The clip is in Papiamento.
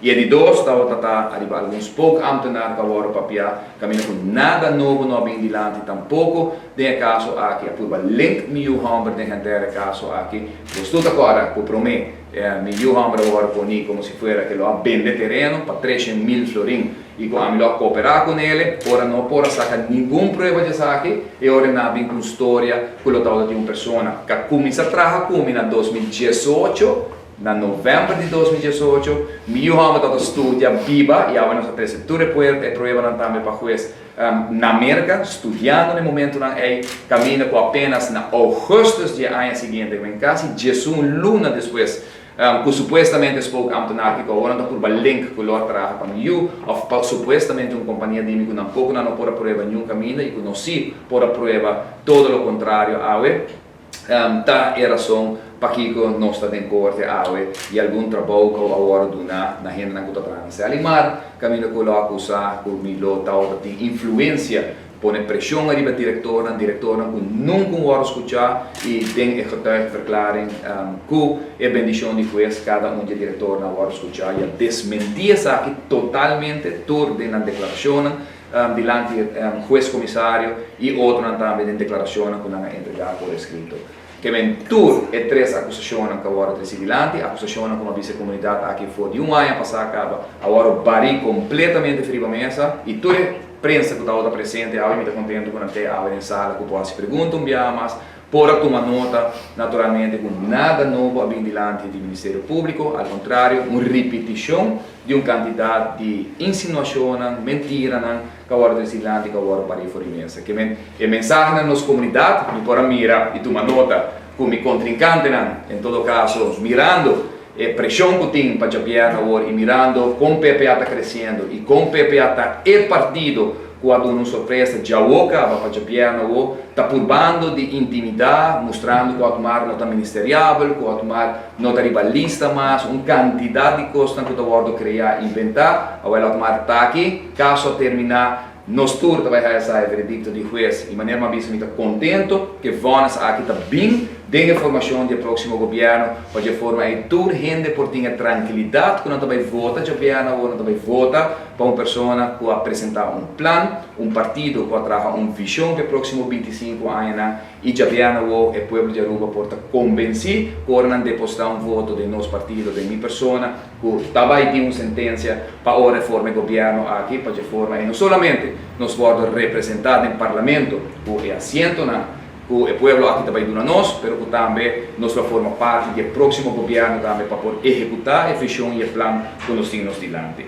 I e di dos tabata ta ariba algun spookambtenaar ku a wòrdu papiá, kaminda ku nada nobo no a bin dilanti tampoko den e kaso aki. A purba link mi yu hòmber den henter e kaso aki. Bos tur ta kòrda ku promé mi yu hòmber a wòrdu poní komo si fuera ke lo a bende tereno pa 300.000 florin i ku ami lo a kooperá ku nele. Ora no por a saka ningun prueba di esaki, e ora nan a bin ku un storia ku lo tabata tin un persona ku a kuminsá traha ku mi na 2018. Na novèmber di 2018, mi yu hòmber tabata studia biba i awe nos a trese tur e e pruebanan tambe pa hues na Merka, studiando na e momentunan ei, kaminda ku apenas na ougùstùs di e aña siguiente, ku kasi 11 luna despues, ku supuestamente spookambtenaar kiko awor nan ta purba link ku lo a traha pa mi yu òf pa supuestamente un kompania di mi ku tampoko nan no por a prueba niun kaminda i ku nos sí por a prueba todo lo kontrario awe. Ta e rason pakiko nos ta den korte awe i algun trabou ku a wòrdu duná na hendenan ku ta traha na Selimar, kaminda ku lo akusá ku mi lo tabata tin influensia, pone preshon ariba direktornan, direktornan ku nunka un wòrdu skuchá i den e getuigenverklaring ku e bendishon di hues kada un di e direktornan a wòrdu skuchá i a desmentí esaki totalmente tur den nan deklarashonnan. Dilanti hues komisario i otronan tambe den deklarashonnan ku nan a entregá por eskrito. Ke men tur e tres akusashonnan ku a wòrdu tresi dilanti, akusashonnan ku a bisa e komunidat aki for di un aña pasá kaba, a wòrdu barí kompletamente riba mesa i tur e prensa ku tabata presente awe, mi ta kontentu ku nan te awe den sala ku por hasi pregunta un biaha mas, por a tuma nota naturalmente ku nada nobo a bin dilanti di Ministerio Públiko, al kontrario un ripitishon di un kantidat di insinuashonnan, mentiranan ku a wòrdu trese dilanti, ku a wòrdu parí for di mesa. Ke men e mensahe na nos komunidat, mi por a mira i tuma nota ku mi kontrinkantenan, en todo kaso mirando e preshon ku tin pa djabièrnè awor i mirando kon PPA ta kresiendo i kon PPA ta e partido ku a duna un sorpresa djawo kaba pa djabièrnè awor, ta purbando di intimidá, mustrando ku Otmar no ta ministeriabel, ku Otmar no ta riba lista mas, un kantidat di kosnan ku ta wòrdu kreá, inventá. Awel Otmar ta aki, kaso a terminá, nos tur ta bai haya sa e veredikto di hues i manera mi a bisa mi ta kontento ku e vònis aki ta bin den e formashon di e próksimo gobièrnu pa dje forma ei tur hende por tin e trankilidat ku nan ta bai vota djabièrnè awor nan ta bai vota pa un persona ku a presentá un plan, un partido ku a traha un vishon pa e próksimo 25 añanan i djabièrnè awor e pueblo di Aruba por ta kombensí ku ora nan depositá un voto den nos partido, den mi persona, ku ta bai tin un sentensia pa ora e forma e gobièrnu aki pa dje forma ei no solamente nos wòrdu representá den parlamento ku e asientonan ku e pueblo aki ta bai duna nos, pero ku tambe nos lo forma parti di e próksimo gobièrnu tambe pa por ehekutá e vishon i e plan ku nos tin nos dilanti.